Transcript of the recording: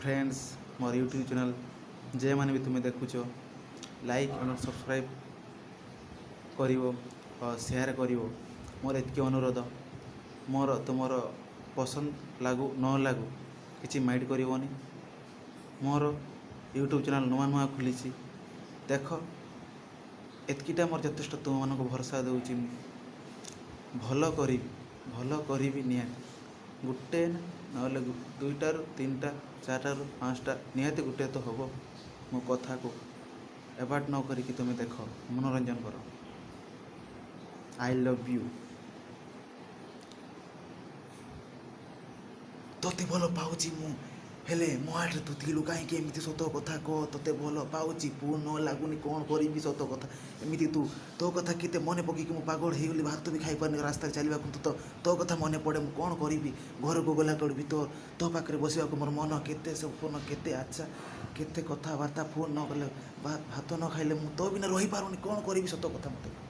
Friends, ମୋର YouTube channel ଯେଉଁମାନେ ବି ତୁମେ ଦେଖୁଛ, ଲାଇକ୍ ଆଣ୍ଡ ସବସ୍କ୍ରାଇବ୍ କରିବ, ସେୟାର କରିବ, ମୋର ଏତିକି ଅନୁରୋଧ। ମୋର ତୁମର ପସନ୍ଦ ଲାଗୁ ନ ଲାଗୁ, କିଛି ମାଇଣ୍ଡ କରିବନି। ମୋର ୟୁଟ୍ୟୁବ୍ ଚ୍ୟାନେଲ୍ ନୂଆ ନୂଆ ଖୋଲିଛି, ଦେଖ। ଏତିକିଟା ମୋର ଯଥେଷ୍ଟ। ତୁମମାନଙ୍କୁ ଭରସା ଦେଉଛି, ମୁଁ ଭଲ କରିବି, ଭଲ କରିବି ନିହାତି। ଗୋଟେ ନହେଲେ ଦୁଇଟାରୁ ତିନିଟା, ଚାରିଟାରୁ ପାଞ୍ଚଟା, ନିହାତି ଗୋଟେ ତ ହେବ। ମୋ କଥାକୁ ଏବାଟ ନ କରିକି ତୁମେ ଦେଖ, ମନୋରଞ୍ଜନ କର। I love you. ତୋତେ ଭଲ ପାଉଛି ମୁଁ, ହେଲେ ମୋ ଆଡ଼ରେ ତୁ ଥିଲୁ କାହିଁକି ଏମିତି? ସତ କଥା କହ। ତୋତେ ଭଲ ପାଉଛି, ଫୋନ୍ ନ ଲାଗୁନି, କ'ଣ କରିବି ସତ କଥା ଏମିତି? ତୁ ତୋ କଥା କେତେ ମନେ ପକେଇକି ମୁଁ ପାଗଳ ହେଇଗଲି। ଭାତ ବି ଖାଇପାରୁନି, ରାସ୍ତାରେ ଚାଲିବାକୁ ତ ତୋ କଥା ମନେ ପଡ଼େ। ମୁଁ କ'ଣ କରିବି? ଘରକୁ ଗଲା ବି ତୋ ପାଖରେ ବସିବାକୁ ମୋର ମନ। କେତେ ସ୍ୱପ୍ନ, କେତେ ଆଶା, କେତେ କଥାବାର୍ତ୍ତା। ଫୋନ୍ ନ କଲେ, ଭାତ ନ ଖାଇଲେ ମୁଁ ତୋ ବିନା ରହିପାରୁନି। କ'ଣ କରିବି ସତ କଥା ମୋତେ?